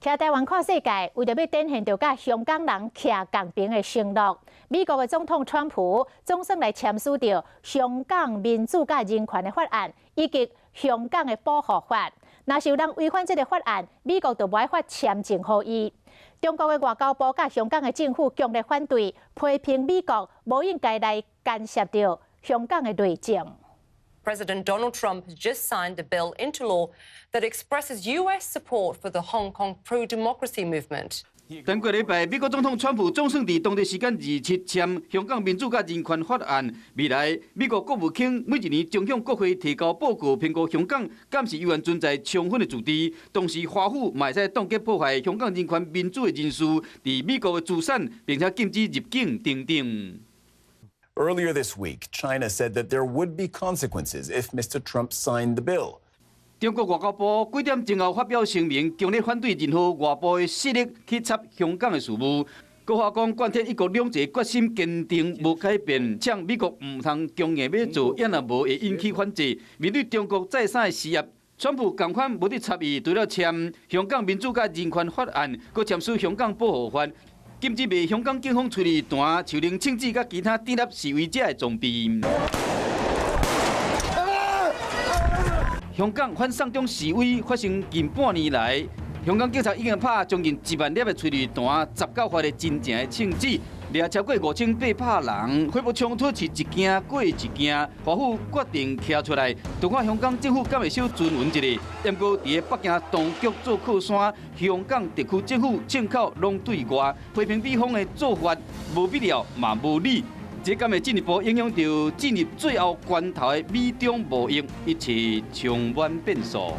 徛台灣看世界，為著欲展現著佮香港人徛仝爿的承諾，美國的總統川普總算來簽署著香港民主佮人權的法案，以及香港的保護法。若是有人違反這个法案，美國就無愛發簽證予伊。中國的外交部佮香港的政府強烈反對，批評美國無應該來干涉著香港的內政。 President Donald Trump has just signed a bill into law that expresses U.S. support for the Hong Kong pro-democracy movement. 頂個禮拜，美國總統川普總算佇當地時間27簽香港民主佮人權法案。未來，美國國務卿每一年將向國會提交報告，評估香港敢是猶原存在充分的自治。同時，華府嘛會使凍結破壞香港人權民主的人士佇美國的資產，並且禁止入境等等。 Earlier this week, China said that there would be consequences if Mr. Trump signed the bill. 中國外交部幾點鐘後發表聲明，強烈反對任何外部的勢力去插香港的事務。閣話講貫徹一國兩制決心堅定無改變，嗆美國毋通強硬欲做，也若無會引起反制。面對中國再三的施壓，川普仝款無佇插伊，除了簽香港民主佮人權法案，閣簽署香港保護法，禁止賣香港警方催淚彈、樹奶槍子佮其他鎮壓示威者的裝備。香港反送中示威發生近半年來，香港警察已經拍將近1萬粒的催淚彈，19發的真正的槍子，掠超過5800人。火暴衝突是一件過一件，華府決定徛出來，就看香港政府敢會小尊穩一下。毋過，佇咧北京當局做靠山，香港特區政府銃口攏對外，批評美方的做法無必要嘛無理。這敢會進一步影響著進入最後關頭的美中貿易，一切充滿變數。